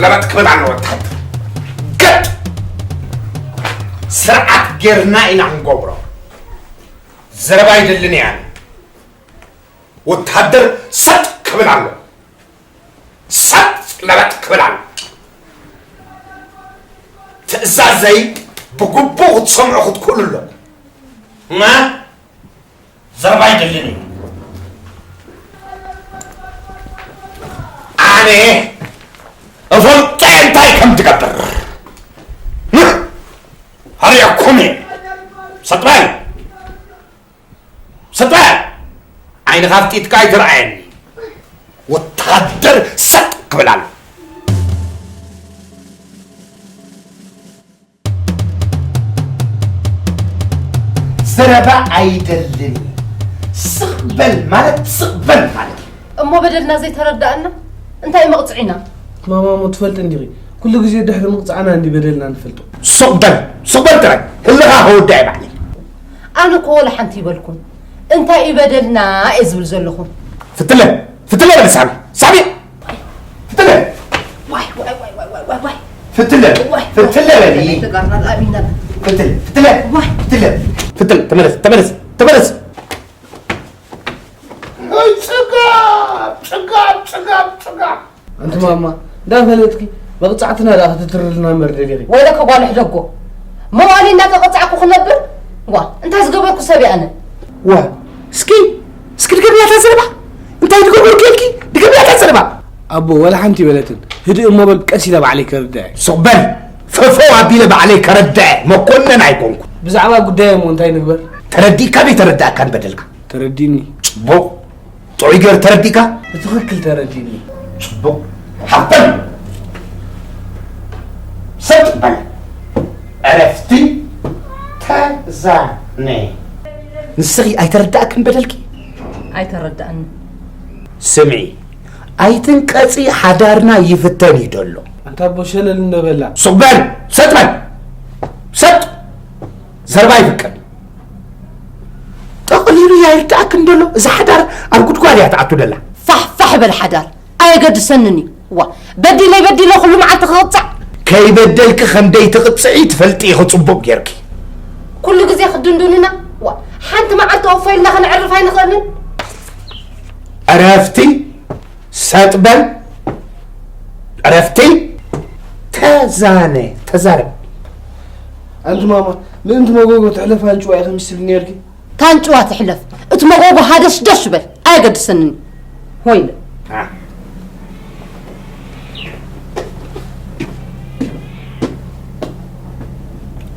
ለበጥ ክብል ኣሎ ወታደር። ገጥ! ስርዓት ጌርና ኢና ክንገብሮ። ዘረባ ኣይደልን እያ። ወታደር ሰጥ ክብል ኣሎ። ሰጥ ለበጥ ክብል ኣሎ። ትእዛዘይ ብግቡእ ክትሰምዑ ክትክእሉ ኣለኩም። ማ? ዘረባ ኣይደልን እዩ። ኣነ እፈልጦ እንታይ ከም ትገብር። ሃርያኩም እየ። ሰጥ በል። ሰጥ በል። ዓይንኻ ኣፍጢጥካ ኣይትርኣየኒ። ወታደር ሰጥ ክብል ኣሎ። ዘረባ ኣይደልን። ስቕ በል ማለት ስቕ በል ማለት እዩ። እሞ በደልና ዘይተረዳእና እንታይ መቕጽዒና? ማማሞ ትፈልጥ እንዲኺ፣ ኩሉ ግዜ ድሕሪ ምቕጻዕና እንዲ በደልና ንፈልጦ። ስቕ በል፣ ስቕ በል ጥራይ። ህልኻ ከወዳእ ባዕለይ። ኣነ እኮ ወላ ሓንቲ ይበልኩን። እንታይ እዩ በደልና እየ ዝብል ዘለኹ። ፍትለ፣ ፍትለ በል ሳሚ፣ ሳሚ። ፍትለ። ዋይ፣ ዋይ፣ ዋይ፣ ዋይ፣ ዋይ፣ ዋይ። ፍትለ፣ ዋይ፣ ፍትለ በል። ተጋርና ኣቢና። ፍትለ፣ ፍትለ። ዋይ። ፍትለ። ፍትለ፣ ተመለስ፣ ተመለስ፣ ተመለስ። ኣይ፣ ጽጋብ፣ ጽጋብ፣ ጽጋብ፣ ጽጋብ። ኣንቲ ማማ፣ እንዳፈለጥኪ መቕጻዕትና ደኣ ክትትርልና እምበር ደሊኺ። ወይለከ ጓል ሕደጎ፣ መዋሊ እንዳተቐጻዕኩ ክነብር? ዋ፣ እንታይ ዝገበርኩ ሰብ እየ ኣነ? ዋ፣ እስኪ፣ እስኪ ድገምያ እታ ዘረባ። እንታይ ትገብሩ ኬልኪ? ድገምያ እታ ዘረባ። ኣቦ፣ ወላ ሓንቲ በለትን። ህድእ እሞ በል፣ ቀስ ኢለ ባዕለይ ከርድኣ። ሱቕ በል፣ ፈፈው ኣቢለ ባዕለይ ከረድኣ። መኮነን ኣይኮንኩን። ብዛዕባ ጉዳይ እሞ እንታይ ንግበር? ተረዲእካ ዘይተረዳእካን በደልካ። ተረዲእኒ። ጽቡቕ። ጥዑይ ገይር ተረዲእካ? ብትኽክል ተረዲእኒ። ጽቡቕ። ሓፍተን! ሰጥ በል። ዕረፍቲ ተዛነ። ንስኺ ኣይተረዳእክን በደልኪ? ኣይተረዳእኒ። ስምዒ፣ ኣይትንቀጺ፣ ሓዳርና ይፍተን እዩ ደሎ። ኣንታ ኣቦ ሸለል እንዶ በላ። ሱቕ በል! ሰጥ በል! ሰጥ! ዘረባ ይፍቀድ። ጠቕሊሉ ኣይርዳእክን ደሎ። እዛ ሓዳር ኣብ ጉድጓድ እያ ትኣቱ ደላ። ፋሕ ፋሕ በል ሓዳር። ኣየገድሰንን እዩ። ዋ፣ በዲለይ በዲለ ኩሉ መዓልቲ ክቕጻዕ። ከይበደልኪ ከም ደይትቕጽዒ ትፈልጢ ኢኺ ጽቡቕ ጌርኪ። ኩሉ ግዜ ክድንዱንና? ዋ፣ ሓንቲ መዓልቲ ኦፎ ኢልና ከነዕርፍ ኣይንኽእልን? ዕረፍቲ፣ ሰጥ በል፣ ዕረፍቲ፣ ተዛነ፣ ተዛረብ። ኣንቲ ማማ፣ ምእንቲ መጎጎ ትሕለፍ ኣንጭዋ ኢኺ ምስል ኔርኪ። ታንጭዋ ትሕለፍ፣ እቲ መጎጎ ሃደሽደሽ በል፣ ኣየገድሰንን። ሆይለ። አ።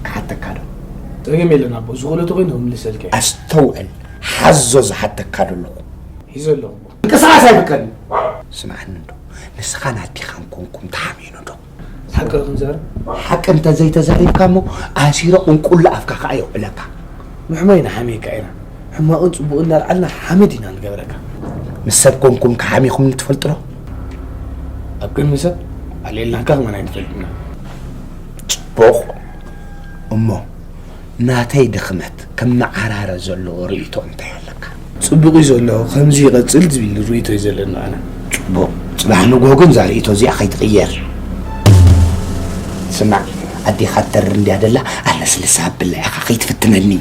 ክሓተካ ዶ? ጸገም የለን ኣቦ፣ ዝኽእሎ ተኾይኑ ክምልሰልካ እየ። ኣስተውዕል፣ ሓዞ ዝሓተካ ዶ ኣለኹ። ሒዘ ኣለኹ ኣቦ። ምንቅስቓስ ኣይፍቀድን። ስምዓኒ እንዶ፣ ንስኻን ኣዴኻን ኮንኩም ተሓሚኑ ዶ? ሓቂ ዶ ክንዛረብ? ሓቂ እንተ ዘይተዛሪብካ እሞ ኣሲረ ቁንቁላ ኣፍካ ከኣ የውዕለካ። ምሕማይ ንሓምየካ ኢና። ሕማቕን ጽቡቕን እናልዓልና ሓመድ ኢና ንገብረካ። ምስ ሰብ ኮንኩም ከሓሚኹምኒ ትፈልጡ ዶ? ኣብ ቅድሚ ሰብ ዓልየልናካ ከማን ኣይንፈልጥና። ጽቡቕ። እሞ ናተይ ድኽመት ከመዓራረ ዘለዎ ርእይቶ እንታይ ኣለካ? ጽቡቕ እዩ ዘሎ፣ ከምዚ ይቐጽል ዝብል ርእይቶ እዩ ዘለኒ ኣነ። ጽቡቕ። ጽባሕ ንግሆ ግን እዛ ርእይቶ እዚኣ ከይትቕየር። ስማዕ፣ ኣዴኻ ትተርር እንድያ ደላ፣ ኣለስልሳ ኣብላ ኢኻ፣ ከይትፍትነኒ።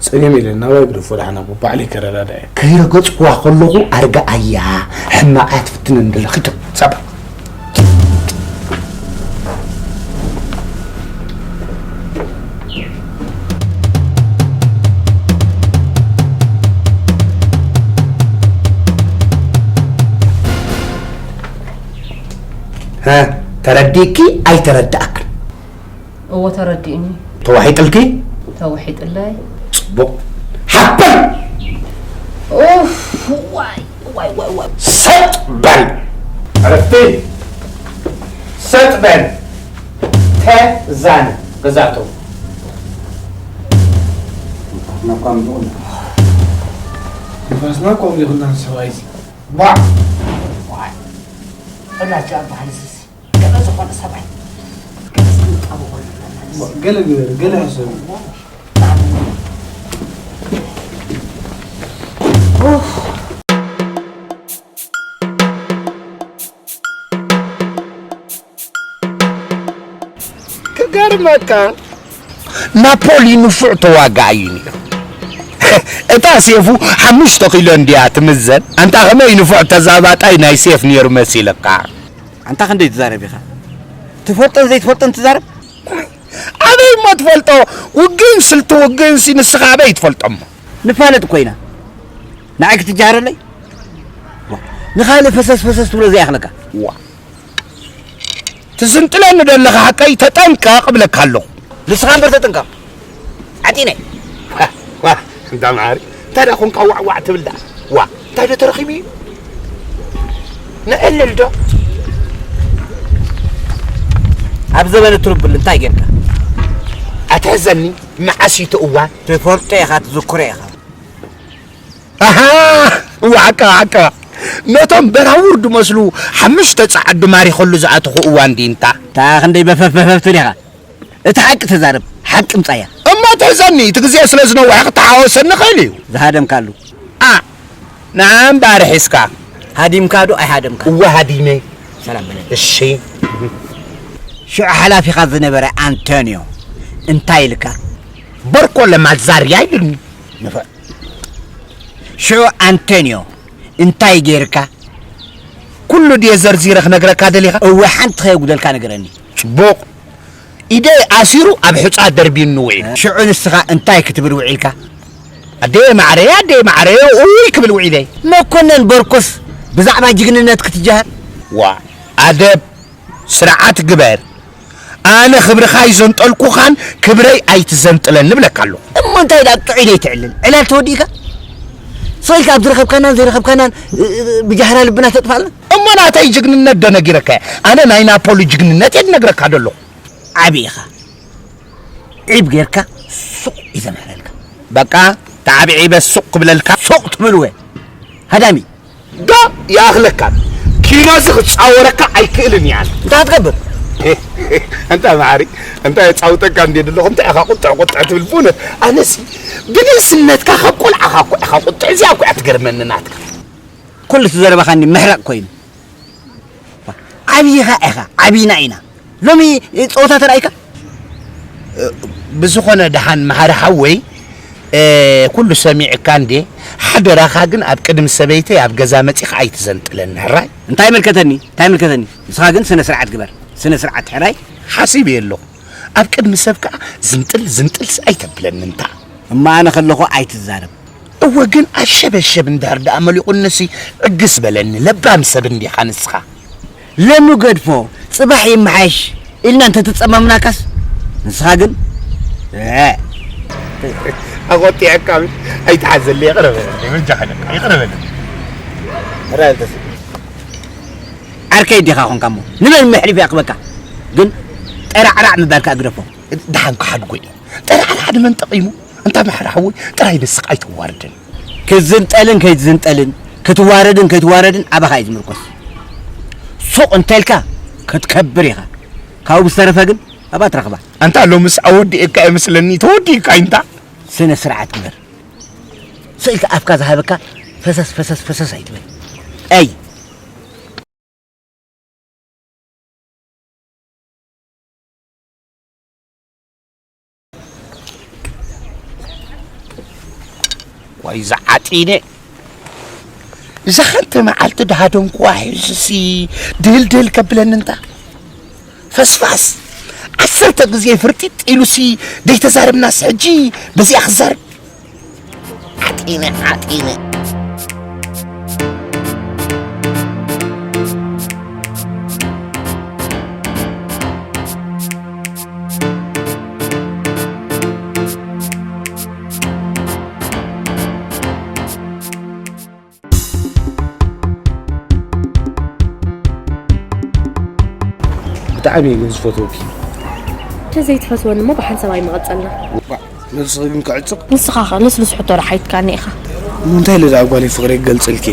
ጸገም የለን፣ ናባይ ግደፎ ደሓን ኣቦ፣ ባዕለይ ከረዳድኣ እየ። ከይረገጽኩዋ ከለኹ ኣርግኣያ፣ ሕማቕ እያ ትፍትነኒ ደላ፣ ኺድ፣ ጸባ። ሀ፣ ተረዲእኪ ኣይተረዳእክን? እወ ተረዲእኒ። ተዋሒጥልኪ? ተዋሒጥለይ። ጽቡቕ። ሓበን! ኡፍ፣ ዋይ፣ ዋይ፣ ዋይ፣ ዋይ። ሰጥ በል! ዕረፍቲ! ሰጥ በል! ተዛነ! ገዛእተው። ንፋስና እኳ ንፋስና እኳ ይኹና ሰብኣይ እዚ። ቧዕ! ዋይ! ዕላጃ በሃል እዚ። ገለ ዝኾነ ሰብኣይ ገለ ስንጣቦ ኾነ። ገለ ግበር፣ ገለ ሕሰብ። ኡፍ። መካ ናፖሊ ንፉዕ ተዋጋኣይ እዩ ነይሩ። እታ ሴፉ ሓሙሽተ ኪሎ እንድያ ትምዘን። ኣንታ ከመይ ንፉዕ ተዛባጣይ ናይ ሴፍ ነይሩ መሲልካ። ኣንታ ክንደይ ትዛረብ ኢኻ? ትፈልጦን ዘይትፈልጦን ትዛረብ? ኣበይ እሞ ትፈልጦ? ውግእን ስልቲ ውግእንሲ ንስኻ ኣበይ ትፈልጦ እሞ? ንፋለጥ እኮ ኢና። ንዓይ ክትጀሃረለይ? ዋ፣ ንኻልእ ፈሰስ ፈሰስ ትብሎ ዘይኣኽለካ። ዋ። ትዝንጥለኒ ዘለኻ ሓቀይ ተጠንቀቕ እብለካ ኣለኹ። ንስኻ እምበር ተጠንቀቕ። ዓጢነ። ዋ፣ ዋ፣ እንዳ መዓሪ። እንታይ ደኣ ኾንካ ዋዕ ዋዕ ትብል ደኣ? ዋ፣ እንታይ ዶ ተረኺቡ እዩ? ንዕልል ዶ? ኣብ ዘበነ ትርብል እንታይ ጌርካ? ኣትሕዘኒ፣ መዓስ እዩ እቲ እዋን? ትፈልጦ ኢኻ፣ ትዝክሮ ኢኻ። ኣሃ፣ ዋዕቃ፣ ዋዕቃ። ነቶም በራውር ድመስሉ ሓሙሽተ ጸዓዱ ማሪኸሉ ዝኣተኹ እዋን ዲንታ። እታ ክንደይ በፈፍ በፈፍ ትብል ኢኻ። እቲ ሓቂ ተዛረብ፣ ሓቂ ምጻያ። እሞ ትሕዘኒ፣ እቲ ግዜ ስለ ዝነውሐ ክተሓወሰኒ ይኽእል እዩ። ዝሃደምካሉ። ኣ፣ ንዓ እምበኣር ሒዝካ። ሃዲምካ ዶ ኣይሃደምካ? እወ ሃዲመ። ሰላም በለኒ። እሺ። ሽዑ ሓላፊኻ ዝነበረ ኣንቶንዮ እንታይ ኢልካ? በርኮ ለማዛርያ ኢሉኒ። ንፉዕ። ሽዑ ኣንቶንዮ እንታይ ጌርካ? ኩሉ ድየ ዘርዚረ ክነግረካ ደሊኻ? እወ፣ ሓንቲ ከየጉደልካ ንገረኒ። ጽቡቕ። ኢደይ ኣሲሩ ኣብ ሑጻ ደርቢዩኒ ውዒሉ። ሽዑ ንስኻ እንታይ ክትብል ውዒልካ? ኣደየ ማዕረየ፣ ኣደየ ማዕረየ፣ እውይ ክብል ውዒለ። መኮነን በርኮስ ብዛዕባ ጅግንነት ክትጀሃር? ዋ፣ ኣደብ፣ ስርዓት ግበር። ኣነ ክብርኻ ኣይዘንጠልኩኻን ክብረይ ኣይትዘንጥለኒ እብለካ ኣለኹ። እሞ እንታይ ደኣ ጥዑይ ደይትዕልል? ዕላል ተወዲእካ? ስቕ ኢልካ ኣብ ዝረኸብካናን ዘይረኸብካናን፣ እ፣ እ፣ ብጃህራ ልብና ተጥፋልና? እሞ ናተይ ጅግንነት ዶ ነጊረካ? ኣነ ናይ ናፖሊ ጅግንነት እየ ዝነግረካ ዘለኹ። ዓቢ ኢኻ። ዒብ ጌርካ ሱቕ እዩ ዘምሕረልካ። በቃ፣ ተዓቢዒበ ሱቕ ክብለልካ። ሱቕ ትብል ወ ሃዳሚ። ዶ ይኣኽለካ። ኪኖ እዚ ክጻወረካ ኣይክእልን እየ ኣነ። እንታይ ትገብር? ኣንታ መሓሪ፣ እንታይ የጻውተካ እንዴ ዘለኹ፣ እንታይ ኢኻ ቁጥዕ ቁጥዕ ትብል? ብእውነት፣ ኣነሲ ብንእስነትካ ካብ ቆልዓኻ እኮ ኢኻ ቁጥዕ፣ እዚኣ እኮ እያ ትገርመኒ ናትካ። ኩሉ እቲ ዘረባኻኒ ምሕራቕ ኮይኑ። ዓብይኻ ኢኻ፣ ዓብይና ኢና። ሎሚ ጸወታ ተራእይካ? ብዝኾነ ደሓን መሓሪ ሓወይ፣ እ፣ ኩሉ ሰሚዕካ እንዴ? ሓደራኻ ግን ኣብ ቅድሚ ሰበይተይ ኣብ ገዛ መጺኻ ኣይትዘንጥለኒ፣ ሕራይ? እንታይ ይምልከተኒ? እንታይ ይምልከተኒ? ንስኻ ግን ስነ ስርዓት ግበር። ስነ ስርዓት፣ ሕራይ? ሓሲበ ኣለኹ። ኣብ ቅድሚ ሰብ ከኣ ዝንጥል ዝንጥልስ ኣይተብለኒ እንታ። እማ ኣነ ከለኹ ኣይትዛረብ። እወ፣ ግን ኣሸበሸብ እንድሕር ደኣ መሊቑኒሲ ዕግስ በለኒ። ለባም ሰብ እንዲኻ ንስኻ። ለሚ ገድፎ፣ ጽባሕ ይመሓሽ ኢልና እንተተጸማምናካስ፣ ንስኻ ግን፣ እ። ኣቖጢዐካ፣ ኣይትሓዘለይ፣ ይቕረ በለለይ፣ በጃኻ ደቃ፣ ይቕረ በለለይ። ራእይ ተስ-፣ ዓርከይ ዲኻ ኾንካ እሞ፣ ንመን መሕሊፍ ይኣኽበካ? ግን ጠራዕራዕ ምባልካ ግደፎ። ደሓን ክሓድጎ እዩ። ጠራዕራዕ ንመን ጠቒሙ? እንታ መሓሪ ሓወይ፣ ጥራይ ንስኻ ኣይተዋርደን። ክትዝንጠልን ከይትዝንጠልን፣ ክትዋረድን ከይትዋረድን ኣባኻ እዩ ዝምርኮስ። ሱቕ እንተልካ ክትከብር ኢኻ። ካብኡ ብዝተረፈ ግን ኣብኣ ትረኽባ። ኣንታ ሎምስ ኣወዲኤካ እየ መስለኒ፣ ተወዲእካ እንታ። ስነ ስርዓት ግበር። ስእልካ ኣፍካ ዝሃበካ ፈሰስ ፈሰስ ፈሰስ ኣይትበል። ኣይ። ዋይ ዝዓጢነ፣ እዛ ሓንቲ መዓልቲ ድሃደንኩዋ ሒዙሲ ድህልድህል ከብለኒ እንታ። ፈስፋስ፣ ዓሰርተ ግዜ ፍርጢጥ ኢሉሲ ደይተዛረብናስ ሕጂ በዚኣ ክዛረብ። ዓጢነ፣ ዓጢነ። ብጣዕሚ እየ ግን ዝፈትወኪ። እንተዘይትፈትወኒ እሞ ብሓንሳብ ኣይምቐጸልና። ዋእ፣ ነብስኺ ግን ክዕጽቕ። ንስኻ ኸ ልስሉስ ሕቶ ረሓይትካኒ ኢኻ። እሞ እንታይ ኢለ ደኣ ጓለይ ፍቕረይ ክገልጸልኪ?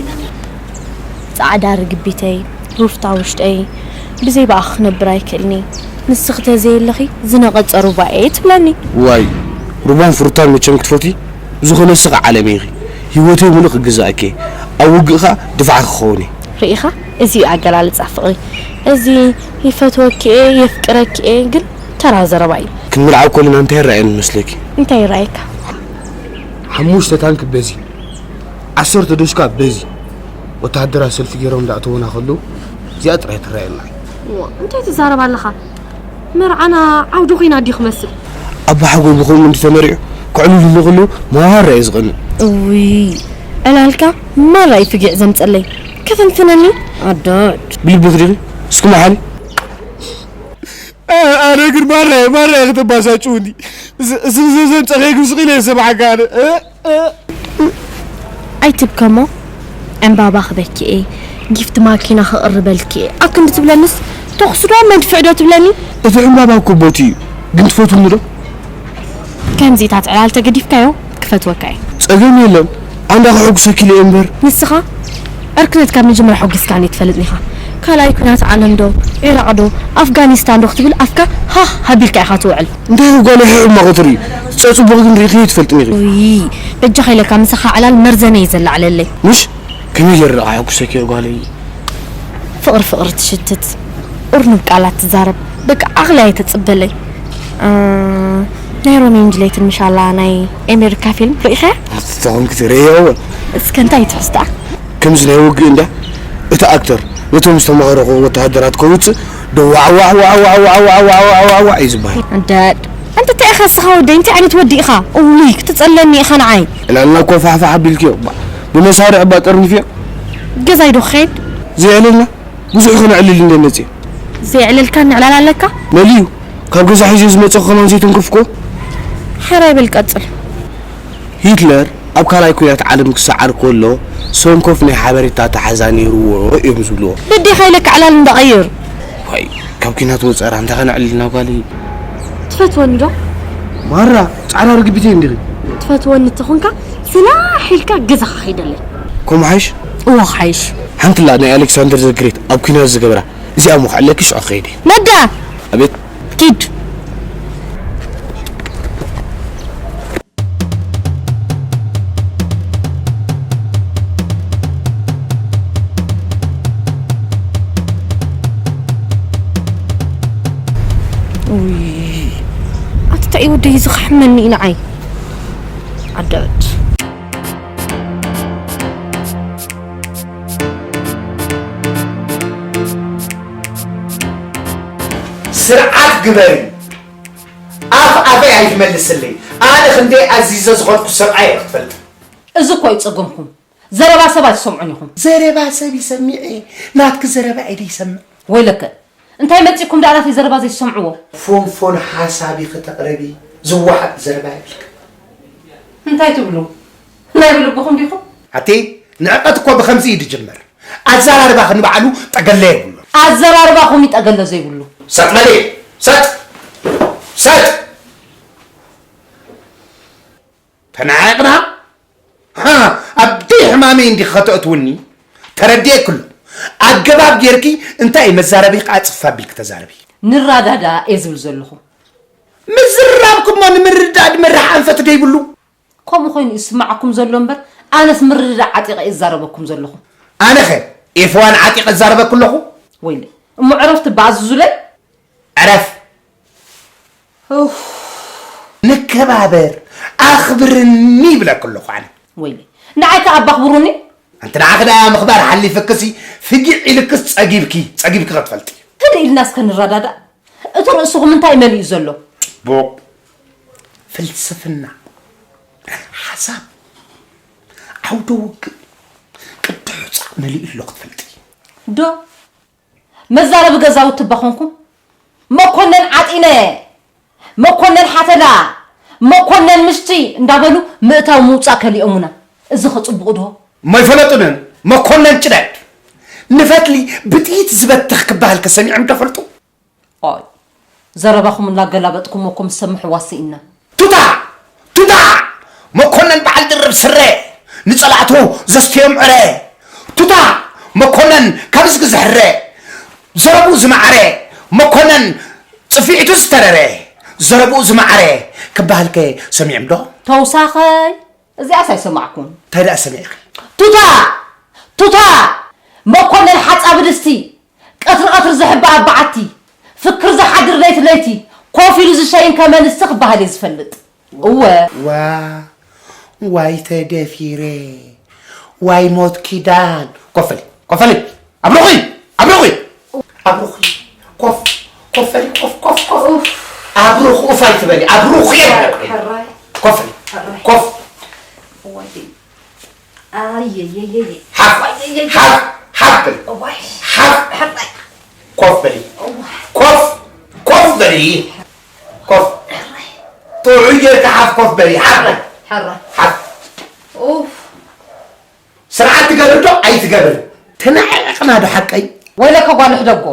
ጻዕዳ ርግቢተይ፣ ሩፍታ ውሽጠይ፣ ብዘይ ብኣኺ ክነብር ኣይክእልኒ። ንስኺ ተዘየለኺ ዝነቐጸ ሩባ'የ ትብለኒ። ዋይ፣ ሩባን ፍሩታን መቸም ክትፈትዊ? ብዝኾነ ንስኺ ዓለመይ ኢኺ። ህይወተይ ሙሉእ ክግዝኣኪ እየ። ኣብ ውግእ ኸኣ ድፋዕኪ ክኸውን እየ። ርኢኻ? እዚ እዩ ኣገላልጻ ፍቕሪ። እዚ ይፈትወኪ እየ፣ የፍቅረኪ እየ፣ ግን ተራ ዘረባ እዩ። ክንምርዓው ከለና እንታይ ይረኣየኒ መስለኪ? እንታይ ይረኣየካ? ሓሙሽተ ታንክ በዚ፣ ዓሰርተ ዶሽካ በዚ፣ ወተሃደራት ሰልፊ ገይሮም እንዳእተውና ከለዉ እዚኣ ጥራይ ትረኣየና። ዋ፣ እንታይ ትዛረብ ኣለኻ? መርዓና ዓውዲ ኮይና ድዩ ክመስል? ኣቦሓጎይ ብኸምኡ እንዲ ተመሪዑ ክዕልሉ ከለዉ ማራ እዩ ዝቐንእ። እውይ፣ ዕላልካ ማራ እዩ ፍጊዕ ዘምፀለይ። ከፈንፍነኒ ኣዳድ። ብልብኽ ዲኺ? እስኪ መሓሊ። ኣነ ግን ማራ እየ፣ ማራ እየ ከተባሳጭውኒ። እዚ ዘምፀኸይ ግን ስቕ ኢለ እየ ዝሰምዓካ ኣነ። ኣይትብከሞ። ዕምባባ ክበኪ እየ፣ ጊፍት ማኪና ክቕርበልኪ እየ ኣብ ክንዲ ትብለንስ፣ ተኹሲ ዶ መድፍዕ ዶ ትብለኒ? እቲ ዕምባባ እኮ ቦቲ እዩ፣ ግን ትፈትውኒ ዶ? ከምዚታት ዕላል ተገዲፍካዮ ክፈትወካ እየ። ጸገም የለን፣ ኣንዳ ከሐጉሰኪ ኢለ እየ እምበር። ንስኻ ዕርክነት ካብ መጀመርያ ሐጒስካኒ ትፈልጥኒ ኢኻ። ካልኣይ ኲናት ዓለም ዶ፣ ዒራቕ ዶ፣ ኣፍጋኒስታን ዶ ክትብል ኣፍካ ሃህ ኣቢልካ ኢኻ ትውዕል። እንታይ ጓለይ ሕማቕ ትርኢ? ጸጽቡቕ ግን ርኢኽዮ ኣይትፈልጥን ኢኺ። ውይ፣ በጃኻ ኢለካ ምሳኻ ዕላል መርዘነይ እዩ ዘላዕለለይ። ምሽ? ከመይ ገይረ ደኣ ከሐጉሰኪ እየ ጓለይ? ፍቕሪ ፍቕሪ ትሽትት፣ ኡርኑብ ቃላት ትዛረብ፣ በቃ ዓቕሊ ኣይተጽበለይ። እ፣ ናይ ሮሜን ጁልየትን ምሻላ ናይ ኤሜሪካ ፊልም ርኢኻያ? ተኾንኪ ትርእዮ እወ። እስከ እንታይ እዩ ትሕዝትኣ? ከምዚ ናይ ውግእ እንድያ፣ እቲ ኣክተር ነቶም ዝተማረኹ ወተሃደራት ከውጽእ ዶ ዋዕ ዋዕ ዋዕ ዋዕ ዋዕ ዋዕ ዋዕ ዋዕ ዋዕ እዩ ዝበሃል። ደድ ኣንተ እንታይ ኢኻ እስኻ ወደይ? እንታይ ዓይነት ወዲ ኢኻ? እውይ ክትጸለኒ ኢኻ ንዓይ። ዕላልና እኮ ፋሕፋሕ ኣቢልክዮ። ባ-፣ ብመሳርዕ እባ ጠርኒፍዮ። ገዛይ ዶ ክኸይድ? ዘየዕለልና ብዙሕ ከነዕልል እንደ መጽእ። ዘየዕለልካ ንዕላል ኣለካ? መሊዩ። ካብ ገዛ ሒዘ ዝመጸኹ ከማን ዘይተንከፍኮ። ሕራይ በል ቀጽል። ሂትለር ኣብ ካልኣይ ኲናት ዓለም ክሰዓር ከሎ ሰንኮፍ ናይ ሓበሬታ ኣተሓዛ ነይርዎ እዮም ዝብልዎ። በዴኻ ኢለካ ዕላል እንዳቐይር። ዋይ፣ ካብ ኲናት ወጸራ እንታይ ከነዕልል ናብ ጓለይ? ትፈትወኒ ዶ? ማራ፣ ጻዕዳ ርግቢተይ እንዲኺ። ትፈትወኒ ተኾንካ ዝላሕ ኢልካ ገዛኻ ኸይደለይ። ከምኡ ሓይሽ? እወ ሓይሽ። ሓንትላ ናይ ኣሌክሳንደር ዘግሬት ኣብ ኲናት ዝገበራ እዚኣ እሞ ክዕለኪ ሽዑ ክኸይድ እየ። ነዳ! ኣቤት። ኪድ። ኣትታይ ወደይ ዝኽሕመኒ እዩ ንዓይ ዓዳት። ስርዓት ግበሪ። ኣፍ ኣፈይ ኣይትመልስለይ። ኣነ ክንደይ ኣዚዘ ዝኾንኩ ሰብኣይ ኣይትፈልጥ። እዚ እኮ እዩ ጸገምኩም። ዘረባ ሰብ ኣይትሰምዑን ኢኹም። ዘረባ ሰብ ይሰሚዐ ናትኪ ዘረባ እየ ይሰምዕ። ወይለከ እንታይ መጺእኩም ደኣ ናተይ ዘረባ ዘይትሰምዕዎ? ፎንፎን ሓሳብ ኢኺ ተቕርቢ ዝወሓጥ ዘረባ የብልክን። እንታይ ትብሉ? ናይ ብልብኹም ዲኹም? ኣቲ ንዕቀት እኮ ብኸምዚ እዩ ዝጅምር። ኣዘራርባኺ ንባዕሉ ጠገለ የብሉን። ኣዘራርባኹም እዩ ጠገለ ዘይብሉ። ሰጥ በሊ ሰጥ ሰጥ ተነዓቕና ኣብ ደይ ሕማመይ እንዲኺ ከተእትውኒ ተረዲኤኪ ኣሎ። ኣገባብ ጌርኪ እንታይ እዩ መዛረቢኺ ከዓ ጽፍ ኣቢልኪ ተዛረቢ። ንረዳዳእ እየ ዝብል ዘለኹ። ምዝራብኪ እሞ ንምርድዳእ ድመርሕ ኣንፈት ዶ ይብሉ? ከምኡ ኮይኑ እዩ ዝስምዓኩም ዘሎ እምበር ኣነስ ምርድዳእ ዓጢቐ እየ ዝዛረበኩም ዘለኹ። ኣነኸ ኤፍዋን ዓጢቐ እዛረበኪ ኣለኹ? ወይለይ እሞ ዕረፍቲ በኣዝዙለይ። ዕረፍ። ንከባበር ኣኽብርኒ ይብለኪ ኣለኹ ኣነ። ወይለይ ንዓይ ከኣ ኣባ ኣኽብሩኒ። ኣንቲ ንዓኺ ደኣ ምኽባር ሓሊፍክሲ ፍጊዕ ኢልክስ ጸጊብኪ ጸጊብኪ ክትፈልጢ። ህድእ ኢልና እስከ ንረዳዳእ። እቲ ርእስኹም እንታይ መሊኡ ዘሎ? ጽቡቕ። ፍልስፍና፣ ሓሳብ፣ ዓውደ ውግእ፣ ቅዲ ሑጻ መሊኡ ኣሎ ክትፈልጢ። ዶ መዛረቢ ገዛውቲ እባ ኾንኩም መኮነን ዓጢነ፣ መኮነን ሓተላ፣ መኮነን ምሽቲ እንዳበሉ ምእታው ምውጻእ ከሊኦሙና። እዚ ኸ ጽቡቕ ዶ? እሞ ኣይፈለጡንን መኮነን ጭደድ ንፈትሊ ብጥይት ዝበትኽ ክበሃል ከ ሰሚዖም ዶ ፈልጡ? ኣይ ዘረባኹም እናገላበጥኩም እኮ ምስ ሰብ ምሕዋስ ስኢንና። ቱታ! ቱታ! መኮነን በዓል ድርብ ስረ ንጸላእቱ ዘስትዮም ዕረ። ቱታ! መኮነን ካብ እዝጊ ዝሕረ ዘረብኡ ዝመዓረ። መኮነን ጽፊዕቱ ዝተረረ ዘረብኡ ዝመዓረ ክበሃልከ ሰሚዕም ዶ? ተውሳኸይ እዚኣስ ኣይሰማዕኩን። እንታይ ደኣ ሰሚዕኺ? ቱታ! ቱታ! መኮነን ሓጻቢ ድስቲ፣ ቀትሪ ቀትሪ ዝሕባእ ኣብ በዓቲ፣ ፍክር ዝሓድር ለይቲ ለይቲ፣ ኮፍ ኢሉ ዝሸይን ከመንስ ክበሃል እየ ዝፈልጥ። እወ። ዋ፣ ዋይ ተደፊረ፣ ዋይ ሞት ኪዳን። ኮፍ በሊ፣ ኮፍ በሊ። ኣብርኹ፣ ኣብርኹ፣ ኣብርኹ። ኮፍ፣ ኮፍ በሊ፣ ኮፍ፣ ኮፍ፣ ኮፍ። ኣብርኹ፣ ኮፍ ኣይትበሊ፣ ኣብርኹ እየ ዝብለኪ። ሕራይ። ኮፍ በሊ፣ ሕራይ። ኮፍ። እወ። ኣየየየየ። ሓፍ፣ ሓፍ፣ ሓፍ በሊ። እዋይ። ሓፍ። ሕራይ። ኮፍ በሊ። እዋይ። ኮፍ፣ ኮፍ በሊ። ኮፍ። ጥዑይ ጌርካ ሓፍ ኮፍ በሊ። ሓፍ። ሕራይ። ሓፍ። ኡፍ። ስርዓት ትገብር ዶ ኣይትገብር? ተናዒቕና ዶ ሓቀይ? ወይለከ ጓል ሕደጎ።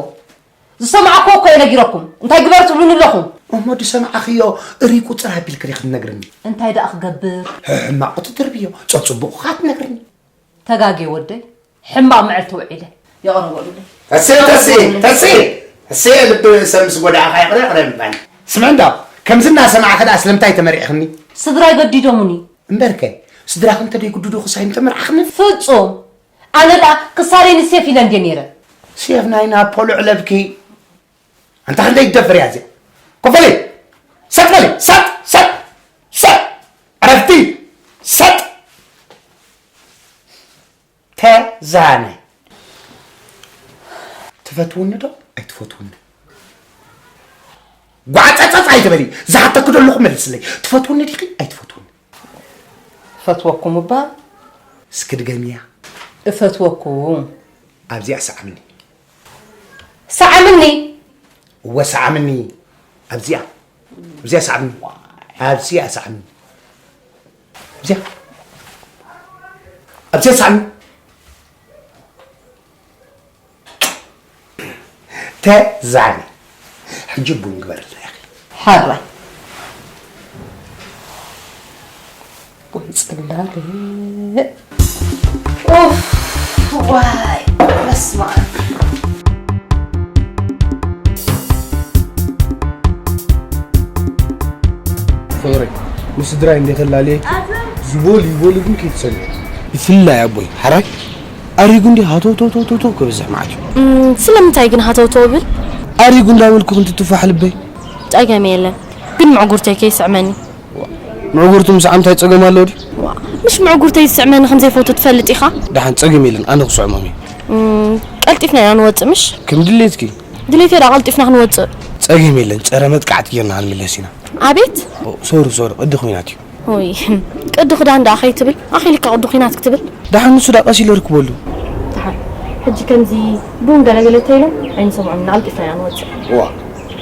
ዝሰማዕኩዎ እኮ እየ ነጊረኩም። እንታይ ግበር ትብሉኒ ኣለኹም? እሞ ዝሰማዕኽዮ እርይ ቁፅር ኣቢልክን ክትነግርኒ? እንታይ ደኣ ክገብር? ሕማቕ ትድርብዮ፣ ጸጽቡቑ ኸኣ ትነግርኒ። ተጋግየ ወደይ፣ ሕማቕ መዓልቲ ውዒለ። ይቕረ በሉለይ። ተስየ፣ ተስየ፣ ተስየ፣ ተስየ፣ ልቢ ሰብ ምስ ጎዳእኻ ይቕረ፣ ይቕረ ምባል። ስምዒ እንዶ፣ ከምዚ እናሰማዕኺ ደኣ ስለምንታይ ተመሪዕኽኒ? ስድራይ ገዲዶሙኒ። እምበርከ፣ ስድራኺ እንተ ደይግድዱኺስ ኣይምተመርዓኽንን? ፍጹም። ኣነ ደኣ ክሳደይ ንሴፍ ኢለ እንድየ ነይረ። ሴፍ ናይ ናፖሎ ዕለብኪ። ኣንታ ክንደይ ትደፍር እያ እዚኣ? ኮፍ በሊ! ሰጥ በሊ! ሰጥ! ሰጥ! ሰጥ! ዕረፍቲ! ሰጥ! ተዛነ። ትፈትውኒ ዶ ኣይትፈትውኒ? ጓዕጸጸጽ ኣይትበሊ። ዝሓተኪ ዘለኹ መልስለይ። ትፈትውኒ ዲኺ ኣይትፈትውኒ? እፈትወኩም እባ። እስኪ ድገምያ። እፈትወኩም። ኣብዚኣ ሰዓምኒ። ሰዓምኒ። እወ ሰዓምኒ። ኣብዚኣ። ኣብዚኣ ሰዓምኒ። ኣብዚኣ ሰዓምኒ። ኣብዚኣ። ኣብዚኣ ሰዓምኒ። ተዛኒ። ሕጂ ቡን ግበርልና ኢኺ። ሓራይ። ወይ ጽላለ። ኡፍ፣ ዋይ፣ በስመ ኣብ። ፍቕረይ፣ ምስ ስድራይ እንዴ ተላልየ፣ ዝበሉ ይበሉ ግን ከይትሰምዕ። ብፍላይ ኣቦይ፣ ሓራይ፣ ኣሪጉ እንዴ ሃተውተውተውተው ክብዝሕ መዓት እዩ። እም፣ ስለምንታይ ግን ሃተውተው እብል? ኣሪጉ እንዳበልኩ ክንትትፋሕ ልበይ። ጸገም የለን፣ ግን ምዕጉርተይ ከይስዕመኒ። ምዕጉርቱ ምስዓም እንታይ ጸገም ኣለዎ ድዩ? ዋ፣ ምሽ ምዕጉርተይ ዝስዕመኒ ከም ዘይፈቱ ትፈልጥ ኢኻ? ደሓን ጸገም የለን፣ ኣነ ክስዕሞም እየ። እም፣ ቀልጢፍና ኢና ንወጽእ ምሽ? ከም ድሌትኪ። ድሌተይ ደኣ ቀልጢፍና ክንወጽእ። ጸገም የለን፣ ጸረ መጥቃዕቲ ጌርና ክንምለስ ኢና። ኣቤት? ኦ፣ ሶሪ፣ ሶሪ፣ ቅዲ ኹናት እዩ። ሆይ፣ ቅዲ ክዳን ደኣ ከይትብል፣ ኣኺልካ ቅዲ ኹናት ክትብል። ደሓን ንሱ ደኣ ቀስ ኢለ ርክበሉ። ደሓን። ሕጂ ከምዚ ቡን ገለገለ ተይሎም ኣይንሰምዖም፣ ንኣልጢፍና ኢና ንወጽእ። ዋ፣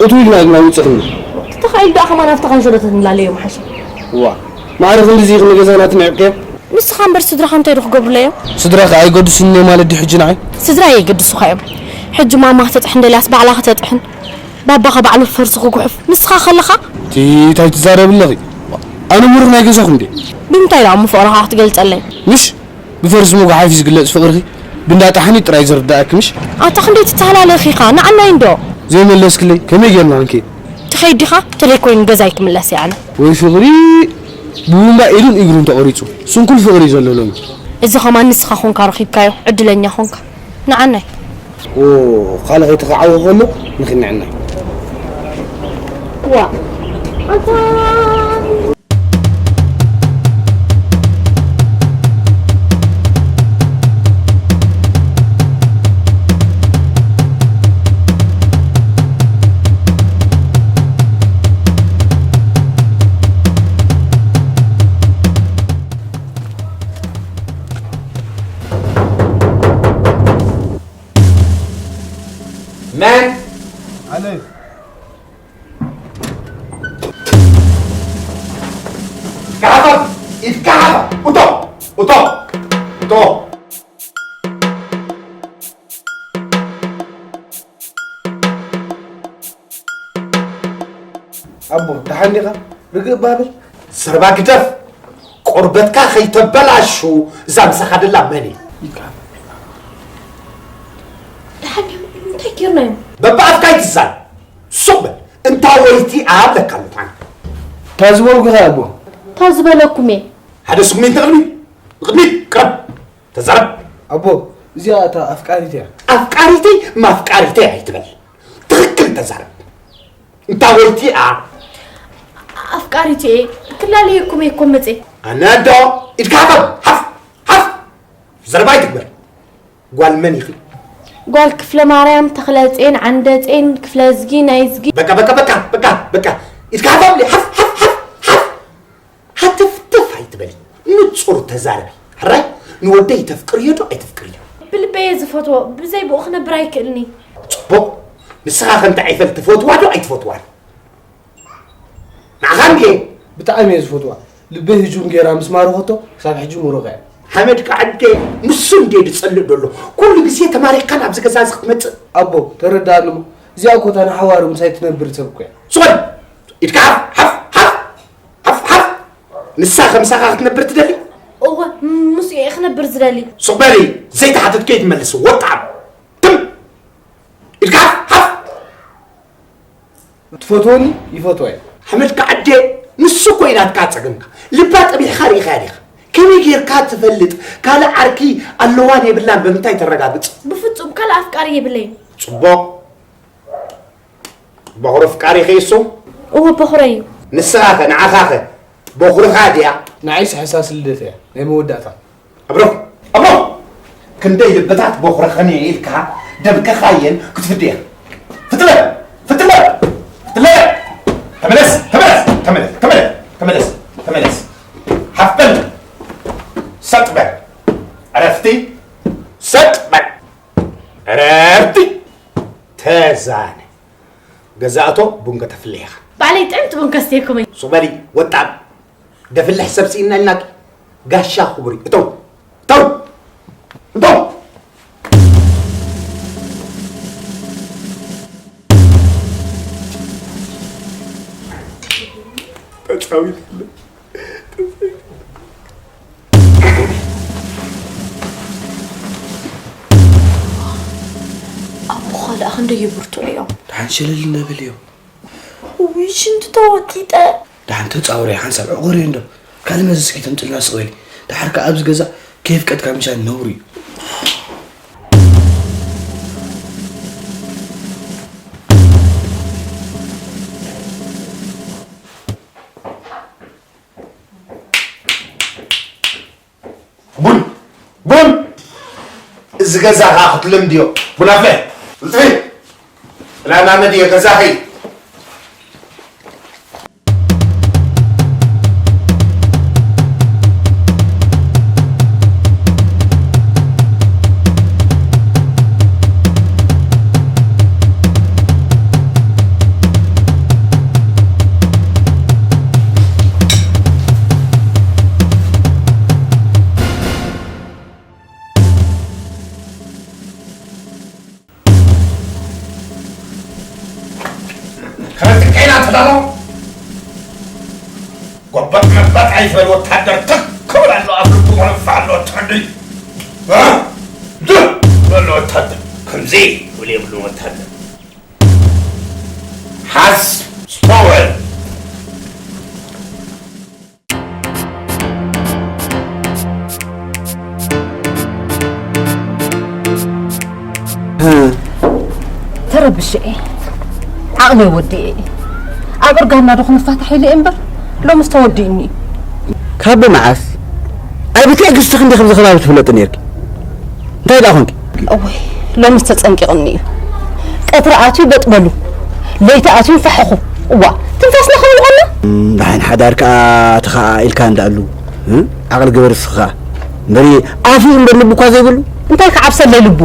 እቱ ኢልና ኢና ንውጽእ ክንብል። ተተኻኢሉ ደኣ ከማን ኣብቲ ካንሸሎ ተትንላለዮ ምሓሸ። ዋ፣ ማዕረ ክንድዚ ክንገዛና ትንዕቅዮ? ንስኻ እምበር ስድራኻ እንታይ ዶ ክገብሩለይ እዮም? ስድራኻ ኣይገድሱን እዮም ማለት ድዩ ሕጂ ንዓይ? ስድራ የገድሱኻ እዮም። ሕጂ ማማ ክተጥሕን ደልያስ ባዕላ ክተጥሕን፣ ባባኻ ባዕሉ ፈርሱ ክጉሕፍ፣ ንስኻ ከለኻ? እቲ እንታይ ትዛረቢ ኣለኺ? ኣነ ምሩኽ ናይ ገዛኹም ድየ? ብምንታይ ደኣ እሞ ፍቕርኻ ክትገልጸለይ? ምሽ ብፈርሲ ምጉሓፍ እዩ ዝግለጽ ፍቕርኺ? ብእንዳ ጠሓኒ ጥራይ ዝርዳእኪ ምሽ? ኣታ ክንደይ ትተሃላለኽ ኢኻ? ንዓናይ እንዶ? ዘይመለስክለይ ከመይ ጌርና ክንከይድ? ትኸይድ ዲኻ? ተለይ ኮይኑ ገዛይ ክምለስ እየ ኣነ። ወይ ፍቕሪ ብቡምባ ኢዱን እግሩን ተቖሪጹ። ስንኩል ፍቕሪ እዩ ዘሎ ሎሚ። እዚ ኸማን ንስኻ ኾንካ ረኺብካዮ፣ ዕድለኛ ኾንካ። ንዓናይ። ኦ፣ ካልእ ከይተኻዓወ ከሎ ንኽንዕናይ። ዋ፣ ኣታ መን? ኣነ። ካሓፋ! ኢድ ካሓፋ! እቶ! እቶ! እቶ! ኣቦ፣ ደሓን ዲኻ? ርግእ ባብል። ዘረባ ግደፍ። ቆርበትካ ከይተበላሹ እዛ ምሳኻ ደላ መን እያ? ደሓን እዮም። እንታይ ጌርናዮም? በብኣፍካ ኣይትዛረብ። ሱቕ በል። እንታ ወይቲ ኣብለካ ኣሎ። ታን። ታዝበውግኻ ኣቦ። ታዝበለኩም እየ። ሓደ ስጉሚ ንቕድሚት፣ ንቕድሚት ቅረብ። ተዛረብ። ኣቦ፣ እዚኣ እታ ኣፍቃሪት እያ። ኣፍቃሪተይ ማፍቃሪተይ ኣይትበል። ትኽክል ተዛረብ። እንታ ወልቲኣ ኣፍቃሪቱ እየ ክላለየኩም እየ እኮ መፀ ኣነ ዶ ኢድካ ሃፈብ ሓፍ ሓፍ ዘረባ ይትግበር ጓል መን ኢኺ ጓል ክፍለ ማርያም ተኽለ ጼን ዓንደ ጼን ክፍለ ዝጊ ናይ ዝጊ በቃ በቃ በቃ በቃ በቃ ኢድካ ሃፈብ ሓፍ ሓፍ ሓፍ ሓፍ ሃተፍተፍ ኣይትበሊ ንጹር ተዛረቢ ሕራይ ንወደይ ተፍቅርዮ ዶ ኣይተፍቅርዮ ብልበየ ዝፈትዎ ብዘይ ብኡ ክነብር ኣይክእልኒ ጽቡቕ ንስኻ ከምቲ ዓይፈል ትፈትዋ ዶ ኣይትፈትዋን ንዓኻ እንድየ ብጣዕሚ እየ ዝፈትዋ ልበይ ህጁም ገይራ ምስ ማረኸቶ ክሳብ ሕጂ ሙሩኸ እያ ሓመድ ከዓደ ንሱ እንድየ ዝጸልእ ዘሎ ኩሉ ግዜ ተማሪኽካ ናብዚ ገዛ እዚ ክትመጽእ ኣቦ ተረዳኣኒ እሞ እዚኣ እኮ እታ ንሓዋሩ ምሳይ ትነብር ሰብ እኮ እያ ሱቕ በል ኢድካ ሓፍ ሓፍ ሓፍ ሓፍ ሓፍ ንሳ ከምሳኻ ክትነብር ትደሊ እወ ምስ እየ ክነብር ዝደሊ ሱቕ በሊ ዘይተሓተትኩ እየ ትመልስ ወጣዕ ትም ኢድካ ሓፍ ሓፍ ትፈትወኒ ይፈትዋ እየ ሓመድካ ዓደ ንሱ እኮ እዩ ናትካ ጸገምካ ልባ ጠቢሕካ ርኢኻያ ዲኻ ከመይ ጌርካ ትፈልጥ ካልእ ዓርኪ ኣለዋን የብላን ብምንታይ ተረጋግጽ ብፍጹም ካልእ ኣፍቃሪ የብለይን ጽቡቕ በኹሪ ኣፍቃሪኺ እሱ እወ በኹረይ እዩ ንስኻኸ ንዓኻኸ በኹርኻ ድያ ንዓይስ ሕሳስ ልደት እያ ናይ መወዳእታ ኣብረኹ ኣብረኹ ክንደይ ልብታት በኹርኽን እየ ኢልካ ደምከኻየን ክትፍድያ ፍትለ ፍትለ ፍትለ ተመለስ ተመለስ ተመለስ ተመለስ ተመለስ ተመለስ ሓፍ በል ሰጥ በል ዕረፍቲ ሰጥ በል ዕረፍቲ ተዛነ ገዛእቶ ቡን ከተፍልሕ ኢኻ ባዕለይ ጥዕምቲ ቡን ከስትየኩም እየ ሱቕ በሊ ወጣም ደፍልሕ ሰብ ስኢንና ኢልናኪ ጋሻ ክቡር እዩ እተው እተው እተው ተጻዊትለ ኣቦኻ ደኣ ክንደይ ይብርትዑ እዮም ደሓን ሸለል እናበለ እዮም ውይ ሽንቲ ተወጢጠ ደሓን ተፃወሪ ሓንሳብ ዕቑር እዩ እንዶ ካልእ መዘዝ ከይተምፅልና ስቕ በሊ ደሓር ከዓ ኣብዚ ገዛ ከየፍቀድካ ምሻን ነውሪ እዩ ቡን ቡን እዚ ገዛ ከዓ ክትልምድዮ ቡን ኣፍለ ውፅኢ ላናመድዮ ገዛኺ ከመይ ትቀይና ተዳሎ ጎበጥ መበጥ ኣይትበል ወታደር ትክ ክብል ኣሎ ኣብ ልቡ መለፋ ኣሎ ትረድይ በሎ ወታደር ከምዚ ክብል የብሉን ወታደር ሓስ ስተወል ተረብሸ እየ ዓቕለይ ወዲኤ እየ ኣብ እርጋና ዶ ክንፋታሕ ኢለ እየ እምበር ሎምስ ተወዲእኒ እዩ ካብ መዓስ ኣብ ትዕግስቲ ክንዲ ከምዚ ከባቢ ትፍለጢ ነርኪ እንታይ ደኣ ኮንኪ እወይ ሎምስ ተጸንቂቕኒ እዩ ቀትሪ ኣትዩ በጥበሉ ለይቲ ኣትዩ ፈሕኹ እዋ ትንፋስና ከምልቖና ደሓን ሓዳር ከኣ ተኸኣ ኢልካ እንዳኣሉ ዓቕሊ ግበር እስኻ እምበሪ ኣፉ እምበር ልቢ እኳ ዘይብሉ እንታይ ክዓብሰለይ ልቡ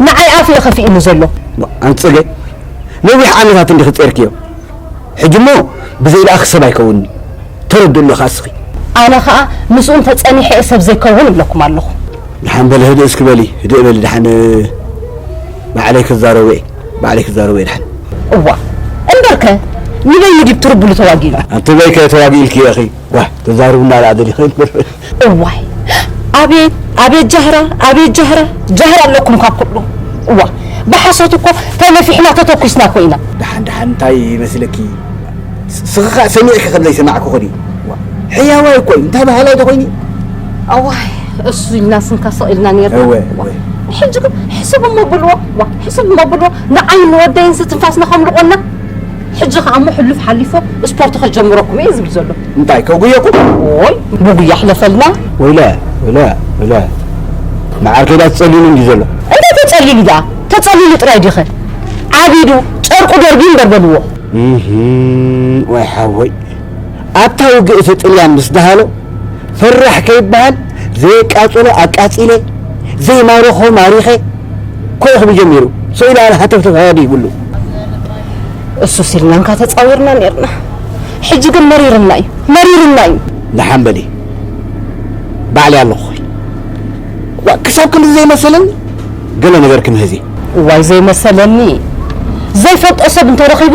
ንዓይ ኣፉ እዩ ከፊእኒ ዘሎ ኣንጽገ ነዊሕ ዓመታት እንዲኺ ጸርክዮ ሕጂ እሞ ብዘይ ለኣኺ ሰብ ኣይከውንን ተረድኡ ኣለኻ እስኺ ኣነ ኸኣ ምስኡ እንተ ጸኒሐ እየ ሰብ ዘይከውን እብለኩም ኣለኹ ደሓን በሊ ህድእ እስኪ በሊ ህድእ በሊ ደሓን ባዕለይ ክዛረቦ እየ ባዕለይ ክዛረቦ እየ ደሓን እዋ እምበርከ ንበይኑ ድዩ ትርብሉ ተዋጊኡ ኣቲ በይከ ተዋጊኡ ኢልኪ ኢኺ ዋይ ተዛርብና ደኣ ደሊኺ እምበር እዋይ ኣቤት ኣቤት ጃህራ ኣቤት ጃህራ ጃህራ ኣለኩም ካብ ኩሉ እዋ ብሓሶት እኮ ተነፊሕና ተተኩስና እኮ ኢና ደሓን ደሓን እንታይ ይመስለኪ ስኽኻ ሰሚዕኪ ከም ዘይሰማዕኪ ኾኒ ሕያዋይ እኮ እዩ እንታይ ባህላይ ተኾይኒ ኣዋይ እሱ ኢልና ስንካ ስቕ ኢልና ነርና ሕጂ ግን ሕስብ እሞ ብልዎ ሕስብ እሞ ብልዎ ንዓይ ንወደይንስ ትንፋስና ከምልቆና ሕጂ ከኣ እሞ ሕሉፍ ሓሊፎ ስፖርት ከጀምረኩም እየ ዝብል ዘሎ። እንታይ ከጉየኩም? ኦይ፣ ብጉያ ሕለፈልና። ወይለ፣ ወይለ፣ ወይለ። መዓር ከይዳ ትጸልዩኒ እንዲ ዘሎ። እንታይ ተጸልዩሉ ደኣ? ተጸልዩሉ ጥራይ ዲኸ? ዓቢዱ፣ ጨርቁ ደርብዩ እምበር በልዎ። እህ፣ ወይ ሓወይ። ኣብታ ውግእ እቲ ጥልያን ምስ ደሃሎ፣ ፈራሕ ከይበሃል፣ ዘየቃጽሎ ኣቃጺለ፣ ዘይማርኾ ማሪኸ፣ ኮይ ክብል ጀሚሩ። ሰው ኢሉ ኣለ ሃተፍተፍ ሃዲ ይብሉ። እሱ ሲልናንካ ተጻዊርና ኔርና። ሕጂ ግን መሪርና እዩ፣ መሪርና እዩ። ደሓን በሊ። ባዕለይ ኣለኹ። ዋ፣ ክሳብ ክንዲ ዘይመሰለኒ ገለ ነገር ክምህዝ እየ። እዋይ ዘይመሰለኒ። ዘይፈልጦ ሰብ እንተረኺቡ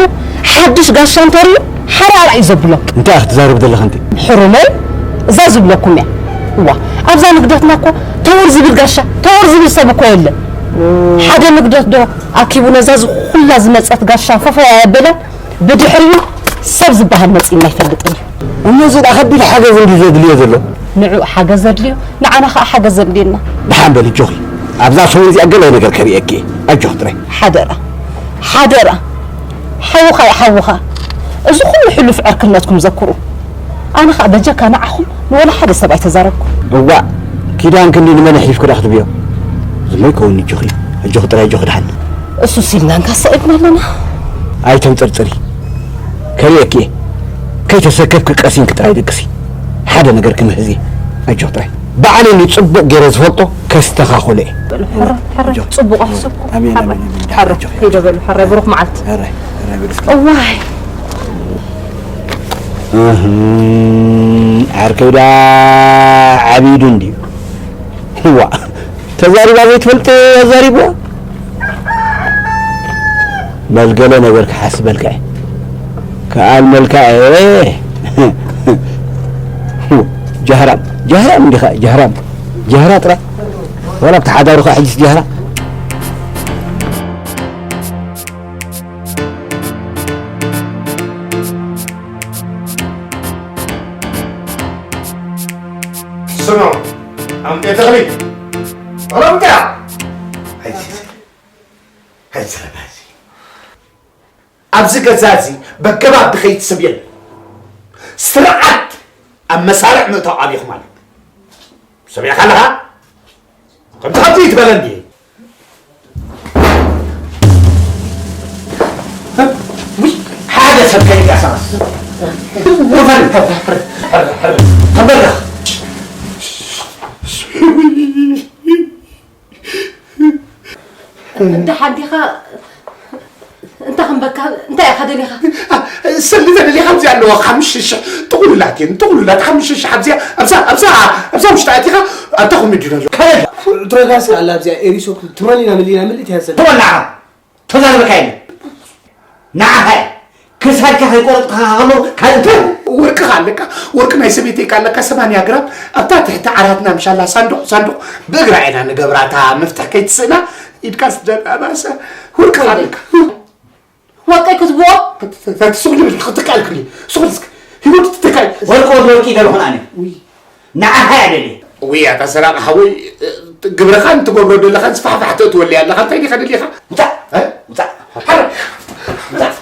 ሓድሽ ጋሻ እንተርእዩ ሓራራ እዩ ዘብሎ። እንታይ ክትዛረብ ዘለኻ ኣንቲ? ሕሩመይ እዛ ዝብለኩም እያ። እዋ ኣብዛ ንግደትና እኮ ተወር ዝብል ጋሻ ተወር ዝብል ሰብ እኮ የለን። ሓደ ንግደት ዶ ኣኪቡ ነዛ ዝኹላ ዝመጸት ጋሻ ፈፈያ የበለን። ብድሕሪኡ ሰብ ዝበሃል መጺእና ኣይፈልጥን እዩ። እሞ እዚ ደኣ ከቢድ ሓገዝ እንድዩ ዘድልዮ ዘሎ። ንዕኡ ሓገዝ ዘድልዮ፣ ንዓና ኸኣ ሓገዝ ዘድልየና። ደሓን በሊ ኣጆኺ። ኣብዛ ሰሙን እዚኣ ገለ ነገር ከርእየኪ እየ። ኣጆኺ ጥራይ። ሓደራ፣ ሓደራ። ሓውኻ እዩ ሓውኻ። እዚ ኩሉ ሕሉፍ ዕርክነትኩም ዘክሩ። ኣነ ኸኣ በጀካ ንዓኹም ንወላ ሓደ ሰብ ኣይተዛረብኩ። እዋእ፣ ኪዳን ክንዲ ንመን ኣሕሊፍኩ ደኣ ክትብዮ? ዝሞ ይከውን ኣጆኺ። ኣጆኺ ጥራይ ኣጆኺ ደሓን። እሱ ሲልናንካ ሰቒልና ኣለና። ኣይተንጠርጥሪ። ከርእየኪ እየ። ከይተሰከፍኪ ቀሲንኪ ጥራይ ደቅሲ። ሓደ ነገር ክምህዝ እየ። ኣጆኺ ጥራይ። ባዕለይ ንጽቡቕ ገይረ ዝፈልጦ ከስተኻኽሎ እየ። በሉ፣ ሕራይ፣ ሕራይ፣ ኣጆኺ። ጽቡቕ ኣሕሰብኩ። ኣሜን፣ ሕራይ፣ ኣሜን፣ ኣሜን። ሕራይ፣ ኣጆኺ። ከይደ በሉ፣ ሕራይ፣ ብሩኽ መዓልቲ። ሕራይ፣ ሕራይ በሉ እስኪ። እዋይ። እህ፣ ዓርከይ ደኣ ዓቢዱ እንድዩ። ዋ፣ ተዛሪባ ዘይትፈልጥ ኣዛሪብዋ። በል ገለ ነገር ክሓስበልካ እየ። ክኣልመልካ እየ። ጃህራም፣ ጃህራም እንዲኻ፣ ጃህራም። ጃህራ ጥራይ። ዋላ ኣብቲ ሓዳሩኻ ሕጅስ ጃህራ። ስምዑ፣ ኣምጤ ተኽሊ፣ ኦሮምታ! ኣይዚ፣ ኣይዚ፣ ኣይዚ። ኣብዚ ገዛ እዚ በገባብ ድኸይድ ሰብ የለን። ስርዓት ኣብ መሳርዕ ምእታው ኣብኹም ኣሎ። ሰሚዕካ ኣለኻ? ከምቲ ከምቲ ይትበለኒ። ውይ፣ ሓደ ሰብ ከይንቀሳቐስ። ክፈል። ተንበርኸኽ። ደሓን ዲኻ? እንታይ ክንበካ? እንታይ ኢኻ ደሊኻ? አ፣ ሰሊ ተደሊኻ ኣብዚኣ ኣለዋ፣ ሓሙሽተ ሽሕ ጥቕሉላት እየን፣ ጥቕሉላት ሓሙሽተ ሽሕ ኣብዚኣ፣ ኣብዛ፣ ኣብዛ፣ ኣብዛ ውሽጢ ኣቲኻ፣ ኣብታ ኮሜዲ ኣሎ። ከመይ? ትረጋሲ ኣላ ኣብዚኣ፣ ኤሪሶ ትመሊና፣ መሊና፣ ምልእቲ እያ ዘላ። ተወላዓ፣ ተዛረበካ የለ። ንዓኻ እየ። ክሳድካ ከይቆረጥካ ከሎ፣ ካልእ እንታይ? ወርቅኻ ኣለካ፣ ወርቂ ናይ ሰበይተይካ ኣለካ፣ ሰማንያ ግራም፣ ኣብታ ትሕቲ ዓራትና፣ ምሻላ፣ ሳንዱቕ፣ ሳንዱቕ፣ ብእግራ ኢና ንገብራ፣ እታ መፍትሕ ከይትስእና፣ ኢድካ ስደድ፣ ኣባሰ፣ ወርቅኻ ኣለካ። ወርቀይ ክትብኦ? ተ-፣ ተ-፣ ተ-፣ ስቕ ልብል ክትካል ክሊ። ስቕ ልስክ። ህይወት ትትካል። ወርቂ ወዲ ወርቂ ይደልኹን ኣነ። ውይ። ንዓኻ እያ ደልየ። ውይ፣ ኣታ ሰራቂ ሓወይ፣ ግብርኻን ትገብሮ ዘለኻን ስፋሕፋሕ ተእትወለይ ኣለኻ። እንታይ ዲኻ ደሊኻ? ውጻእ! እ? ውጻእ! ሓረ! ውጻእ!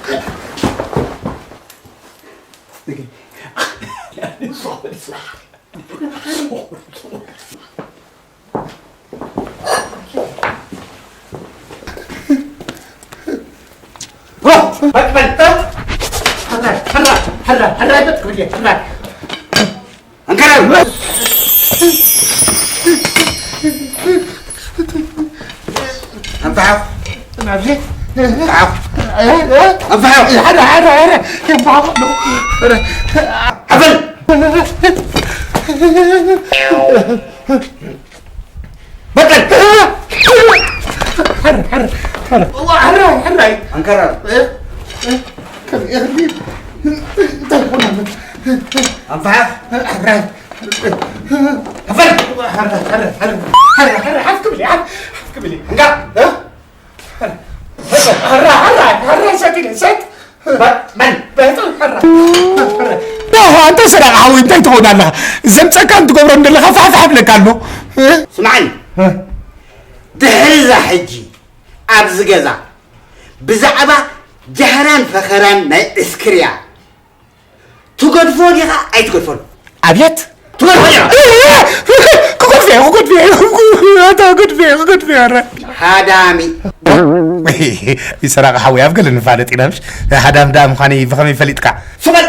በቀል! ሕራይ፣ ሕራይ፣ ሕራይ። እዋ፣ ሕራይ፣ ሕራይ። ኣንከራር። እ? እ? ከም እኽሊ እንታይ ይኾን ኣሎ? ኣንፋሕ። ሕራይ። ሕፈል! ሕራይ፣ ሕራይ፣ ሕራይ። ሕራይ፣ ሕራይ፣ ሓፍ ክብል፣ ሓፍ፣ ሓፍ ክብል። እንካ፣ እ? ሕራይ፣ ሕራይ፣ ሕራይ፣ ሰት ኢለ፣ ሰት። በል፣ በል። በጣም ሕራይ። ዳኻ፣ ኣንታ ሰራቂ ሓወይ፣ እንታይ ትኸውን ኣለኻ? ዘምጸካን ትገብሮን ዘለኻ ፋሕፋሕ ይብለካ ኣሎ። እ? ስምዓኒ። እ? ድሕሪ እዛ ሕጂ ኣብዚ ገዛ ብዛዕባ ጃህራን ፈኸራን ናይ ዕስክርያ ትገድፎ ዲኻ ኣይትገድፎን? ኣብየት ትገድፎ ዲኻ? ክጎድፍ እየ ክጎድፍ እየ ኣታ ክጎድፍ እየ ክጎድፍ እየ ረ ሃዳሚ ይሰራቂ ሓወይ ኣብ ገለ ንፋለጥ ኢና ምሽ ሃዳም ዳ ምዃነይ ብኸመይ ፈሊጥካ ስበል